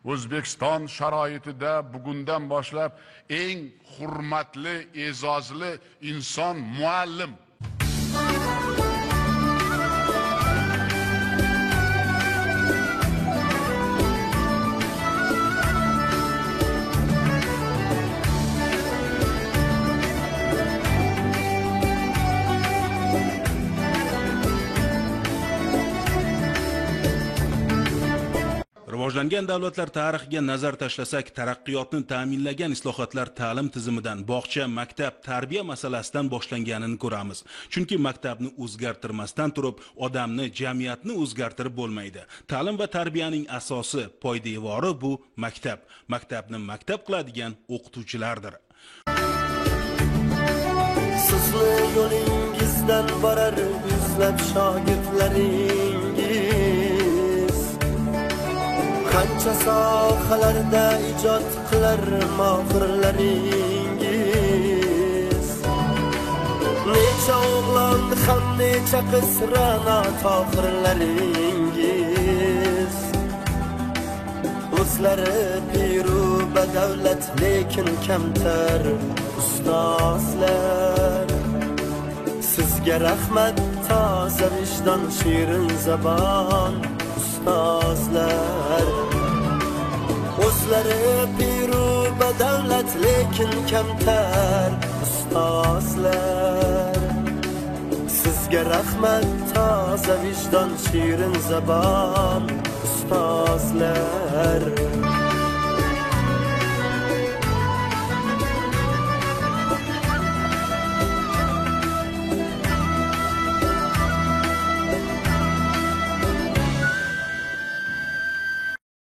O'zbekiston sharoitida bugundan boshlab eng hurmatli, e'zozli inson muallim. Rivojlangan davlatlar tarixiga nazar tashlasak, taraqqiyotni ta'minlagan islohotlar ta'lim tizimidan, bog'cha, maktab, tarbiya masalasidan boshlanganini ko'ramiz. Chunki maktabni o'zgartirmasdan turib, odamni, jamiyatni o'zgartirib bo'lmaydi. Ta'lim va tarbiyaning asosi, poydevori bu maktab. Maktabni maktab qiladigan o'qituvchilardir. Sizni yo'lingizdan borar yuzlab shogirdlaringiz. Qancha sohalarda ijod qilar mohirlaringiz. Necha o'g'lon ham necha qiz Ra'no Tohirlaringiz. O'zlari piru badavlat, lekin kamtar ustozlar. Sizga rahmat, toza vijdon, shirin zabon ustozlar. O'zlari piru badavlat, lekin kamtar ustozlar. Sizga rahmat, toza vijdon, shirin zabon ustozlar.